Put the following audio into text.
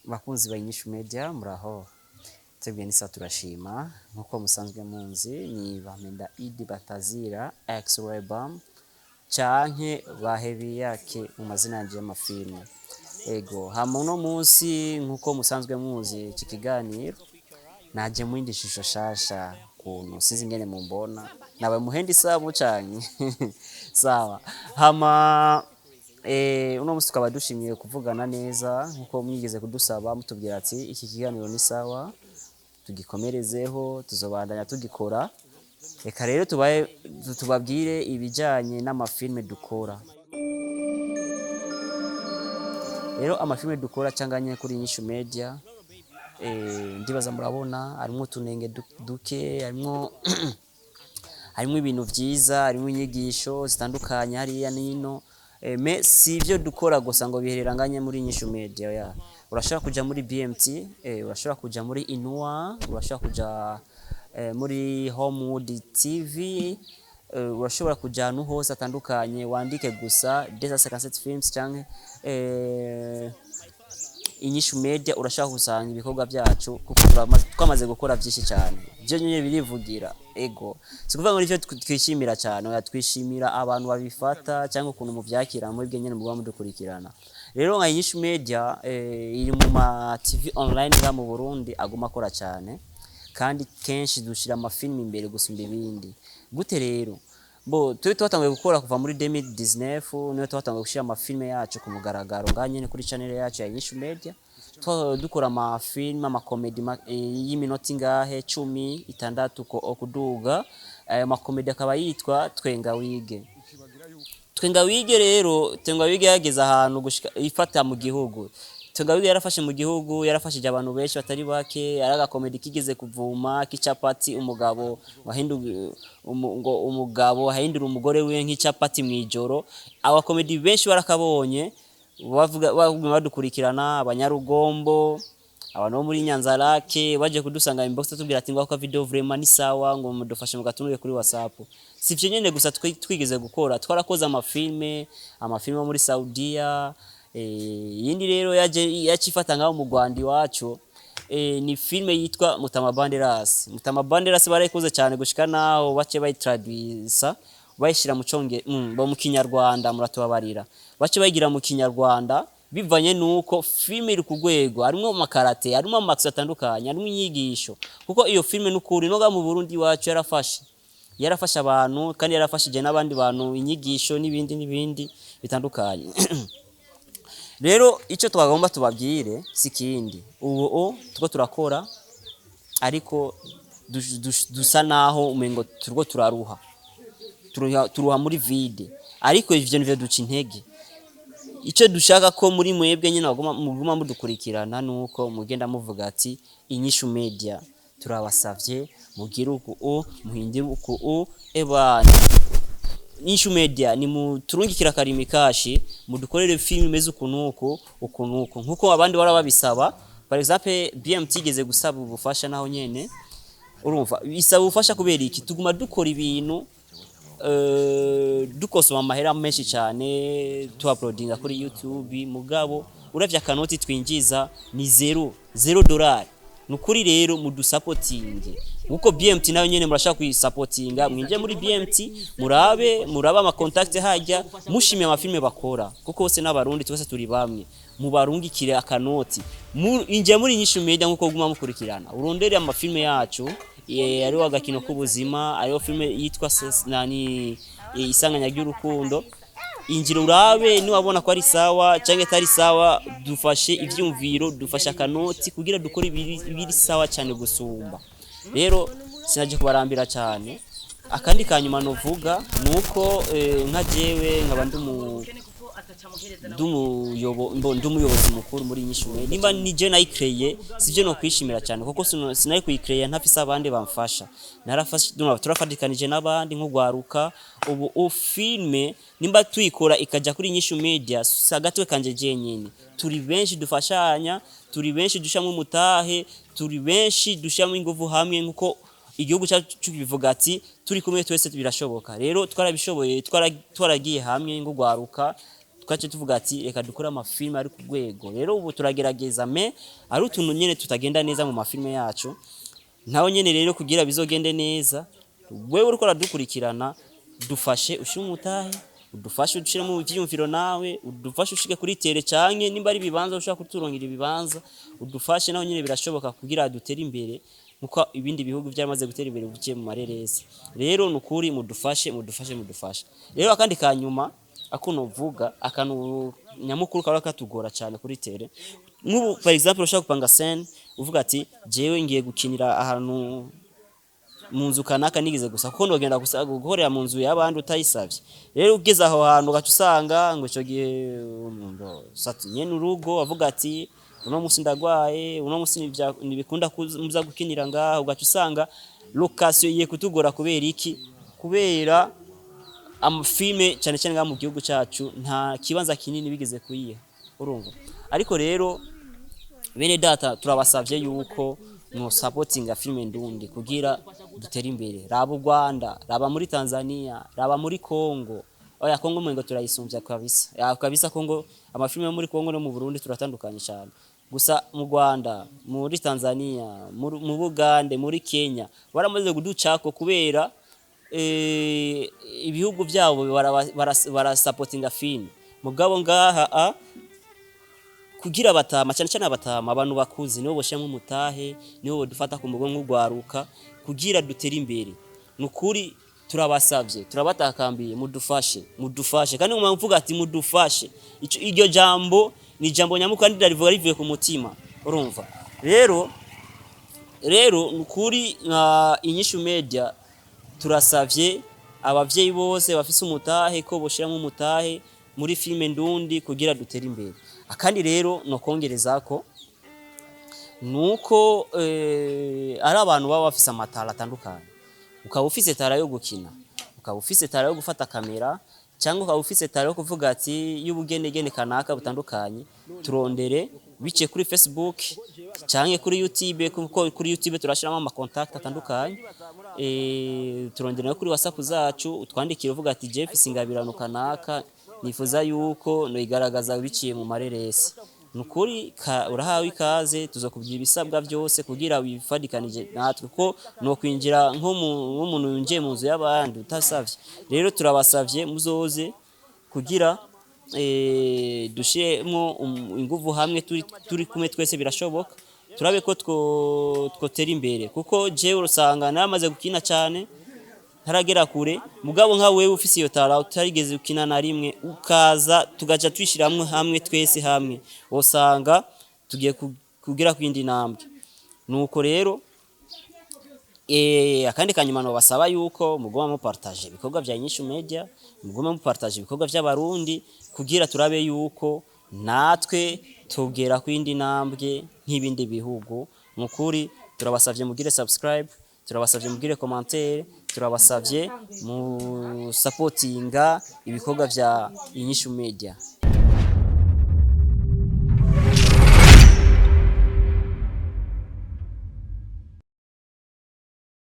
Bakunzi ba Inyishu Media, muraho? Twebwe nisa turashima. Nkuko musanzwe munzi, ni Bamenda Idi Batazira X-Ray canke Bahebiyake mu mazina yanje y'amafilme. Ego, hama uno munsi, nkuko musanzwe muzi iki kiganiro, naje mu yindi shusho shasha kuntu sinzi ingene mumbona, nabaye muhendi sabu canke sawa. Hama uno munsi tukaba dushimiye kuvugana neza nkuko mwigeze kudusaba, mutubwira ati iki kiganiro ni sawa, tugikomerezeho, tuzobandanya tugikora. Reka rero tubaye tubabwire ibijanye n'amafilme dukora. Rero amafilme dukora canganye kuri Inyishu Media, ndibaza murabona harimwo utunenge duke, harimwo ibintu vyiza, harimwo inyigisho zitandukanye hariya nino. Mais si ivyo dukora gusa ngo bihereranganye muri Inyishu Media ya. Urashobora kuja muri BMT, urashobora kuja muri Inua, urashobora kuja muri Homewood TV, urashobora kuja ahantu hose atandukanye, wandike gusa Desa 57 Films canke Inyishu Media, urashobora gusanga ibikorwa byacu, kuko twamaze gukora byinshi cyane, byo nyine birivugira. Ego, si kuvuga ngo nivyo twishimira cyane, oya, twishimira abantu babifata cyangwa ukuntu muvyakira mwebwe nyene muba mudukurikirana. Rero nka Inyishu Media iri mu ma TV online nga mu Burundi aguma akora cyane, kandi kenshi dushira amafilm imbere gusumba ibindi. Gute rero? Bo turi twatanguye gukora kuva muri 2019, niyo twatanguye gushira amafilme yacu ku mugaragaro ngaha nyene kuri channel yacu ya Inyishu Media. Dukora amafilme, amakomedi y'iminota ingahe, 16 ko kuduga. Ayo makomedi akaba yitwa Twenga Wige. Twenga Wige rero, Twenga Wige yageze ahantu gushika ifata mu gihugu. Twenga Wige yarafashe mu gihugu, yarafashije abantu benshi batari bake. Ari agakomedi kigeze kuvuma k'icapati, umugabo ngo umugabo ahindura umugore wiwe nk'icapati mw'ijoro. Abakomedi benshi barakabonye, bavuga baguma badukurikirana, abanyarugombo, abantu bo muri Nyanzarake baje kudusanga inbox, tubwira ati ngo ako video vraiment ni sawa, ngo mudufashe mugatunure kuri WhatsApp. Si ivyo nyene gusa twigeze gukora, twarakoze amafilme yo muri Saudiya. Iyindi rero yaje yacifata ngaho mu Rwanda iwacu, ni filme yitwa Mutama Banderas. Mutama Banderas barayikoze cyane gushika naho bace bayitraduisa, bayishira mu conge bo mu Kinyarwanda, muratubabarira, bace bayigira mu Kinyarwanda bivanye nuko filme iri ku rwego, harimo amakarate, harimo amakisi atandukanye, harimo inyigisho, kuko iyo filme n'ukuri noga mu Burundi iwacu yarafashe abantu, kandi yarafashije n'abandi bantu inyigisho n'ibindi n'ibindi bitandukanye. Rero icyo twagomba tubabwire si kindi, ubu tuko turakora, ariko dusa naho umengo turiko turaruha, turuha muri vide, ariko ivyo nivyo duca intege. Icyo dushaka ko muri mwebwe nyine muguma mudukurikirana, nuko mugenda muvuga ati Inyishu Media turabasavye mugire uku muhindire uku ebana Inyishu Media ni muturungikira akarimi kashi, mudukorere film imeze uku nuku uku nuku, nkuko abandi bara babisaba. Par exemple BMT igeze gusaba ubufasha, naho nyene urumva isaba ubufasha. Kubera iki? Tuguma dukora ibintu, dukosoma amahera menshi cyane, tuuploadinga kuri YouTube, mugabo uravye akanoti twinjiza ni zéro, $0. Nukuri rero mudusapotinge, nkuko BMT nayo nyene murashaka kuyisapotinga. Mwinjire muri BMT, murabe ama contact hajya, mushimiye amafilme bakora, kuko bose n'Abarundi, twese turi bamwe. Mubarungikire akanoti. Injira muri Inyishu Media, nkuko guma mukurikirana, urondere amafilme yacu. Hariho Agakino k'Ubuzima, hariho filme yitwa nani, Isanganya ry'Urukundo. Injira urabe, niwabona ko ari sawa cyangwa atari sawa, dufashe ivyumviro, dufashe akanoti kugira dukore ibiri sawa cyane gusumba. Rero sinaje kubarambira cyane. Akandi kanyuma novuga nuko nka jewe nkaba ndumuyobozi mukuru muri Inyishu Media, nimba nije nayikreye, sivyo no kwishimira cyane, kuko sinari kuyikreye ntafise abandi bamfasha. Narafashe, turafatikanije n'abandi nk'ugwaruka. Ubu filme nimba tuyikora ikaja kuri Inyishu Media, si agatwe kanje jenyene, turi benshi dufashanya, turi benshi dushamwe umutahe, turi benshi dushiramo inguvu hamwe, nkuko igihugu cyacu kibivuga ati turi kumwe twese birashoboka. Rero twarabishoboye, twaragiye hamwe nk'ugwaruka. Twace tuvuga ati reka dukore amafilme ari ku rwego. Rero ubu turagerageza, mais ari utuntu nyene tutagenda neza mu mafilme yacu naho nyene. Rero kugira bizogende neza, wewe uriko uradukurikirana, dufashe ushire umutahe, udufashe ushiremo ivyiyumviro, nawe udufashe ushike kuri terrain, canke nimba ari ibibanza ushaka kuturongera ibibanza, udufashe naho nyene birashoboka, kugira dutere imbere nkuko ibindi bihugu byamaze gutera imbere buciye mu mareresi. Rero nukuri mudufashe, mudufashe, mudufashe. Rero akandi kanyuma akuno vuga, akantu nyamukuru kaba katugora cyane kuri terrain, nk'ubu for example ushaka gupanga scène, uvuga ati jewe ngiye gukinira ahantu mu nzu kanaka, nigeze gusa kuko ndogenda gusa gukorera mu nzu y'abandi utayisavye. Rero ugeze aho hantu ugaca usanga ngo ico gihe sati nyene urugo avuga ati uno musi ndagwaye, uno musi ntibikunda muza gukinira ngaho. Ugaca usanga location igiye kutugora. Kubera iki? Kubera amafilme cyane cyane ngaha mu gihugu cyacu nta kibanza kinini bigeze kuyiha, urumva. Ariko rero bene data, turabasavye yuko no supportinga filme ndundi kugira dutere imbere. Raba u Rwanda, raba muri Tanzania, raba muri Congo. Oya, Congo mwengo turayisumbya kabisa ya kabisa. Congo, amafilme yo muri Congo no mu Burundi turatandukanye cyane. Gusa mu Rwanda, muri Tanzania, mu Bugande, muri Kenya baramaze kuducako kubera ibihugu byabo barasupportinga filme. Mugabo ngaha a kugira abatama, cyane cyane abatama, abantu bakuze, nibo boshiramo umutahe, nibo bodufata ku mugongo nk'urwaruka kugira dutere imbere. Nukuri turabasavye, turabatakambiye, mudufashe, mudufashe. Kandi nguma mvuga ati mudufashe. Iryo jambo ni jambo nyamukuru kandi ndarivuga rivuye ku mutima, urumva. Rero nukuri nka Inyishu Media turasavye abavyeyi bose bafise umutahe ko boshiramo umutahe muri filme ndundi kugira dutere imbere. Akandi rero no kongerezako nuko ari abantu baba bafise amatara atandukanye. Ukaba ufise talent yo gukina, ukaba ufise talent yo gufata kamera, cyangwa ukaba ufise talent yo kuvuga ati y'ubugenegene kanaka butandukanye, turondere biciye kuri Facebook cyangwa kuri YouTube, kuko kuri YouTube turashiramo ama contact atandukanye. Turondere no kuri WhatsApp zacu, utwandikire uvuga ati Jeff singabirano kanaka, nifuza yuko noyigaragaza biciye mu mareresi. Nukuri urahawe ikaze, tuzokubwira ibisabwa byose kugira wifadikanije natwe, ko no kwinjira nk'umuntu winjiye mu nzu y'abandi utasavye. Rero turabasavye muzoze kugira dushiremo inguvu hamwe, turi kumwe twese birashoboka. Turabe ko twotera imbere, kuko jewe usanga naramaze gukina cyane ntaragera kure. Mugabo nka wewe ufise iyo talent utarigeze ukina na rimwe, ukaza tugaca twishiramwe hamwe twese hamwe, usanga tugiye kugera kwindi ntambwe. Nuko rero akandi kanyuma no basaba yuko mugoma mu partage ibikorwa vya Inyishu Media, mugoma mu partage ibikorwa vy'abarundi kugira turabe yuko natwe tugera kwindi ntambwe nk'ibindi bihugu. Mukuri turabasavye mugire subscribe, turabasavye mugire commentaire, turabasavye mu supportinga ibikorwa vya Inyishu Media.